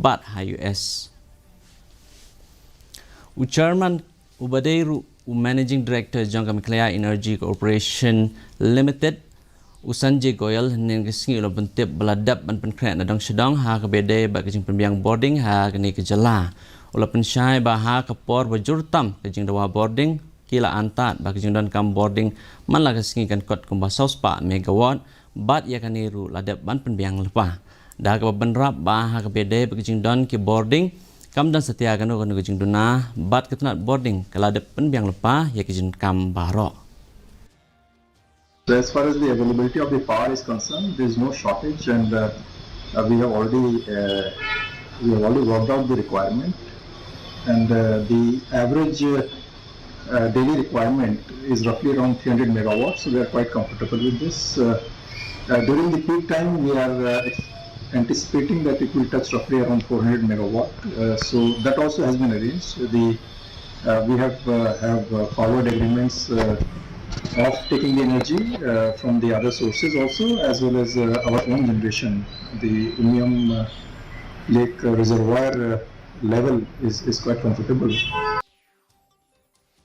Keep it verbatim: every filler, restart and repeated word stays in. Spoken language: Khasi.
pat ha U S. U chairman uba dei ruh u managing director jong ka Meghalaya Energy Corporation Limited, u Sanjay Goyal, hynne ka sngi u la pyntip ba la dep ban pynkhreh na dong sha dong ha kaba ïadei bad ka jingpynbiang bording ha kane ka jylla. U la pynshai ba ha ka por ba jur tam ka jingdawa bording, ki la antad ba ka jingdonkam bording man la ka sngi kan kot kumba saw spah megawatt, bad ïa kane ruh la dep ban pynbiang lypa. Da kaba bynrap ba ha kaba ïadei bad ka jingdon ki bording, kam don satia kano kano ka jingduna, bad ka tnat bording ka la dep pynbiang lypa ïa ka jingkam baroh. So as far as the availability of the power is concerned, there is no shortage, and uh, uh, we have already uh, we have already worked out the requirement, and uh, the average uh, uh, daily requirement is roughly around three hundred megawatts, so we are quite comfortable with this. Uh, uh, during the peak time, we are uh, ex- anticipating that it will touch roughly around four hundred megawatt. Uh, so that also has been arranged. The uh, we have uh, have uh, forward agreements uh, of taking the energy uh, from the other sources also, as well as uh, our own generation. The Umiam uh, Lake uh, reservoir uh, level is, is quite comfortable.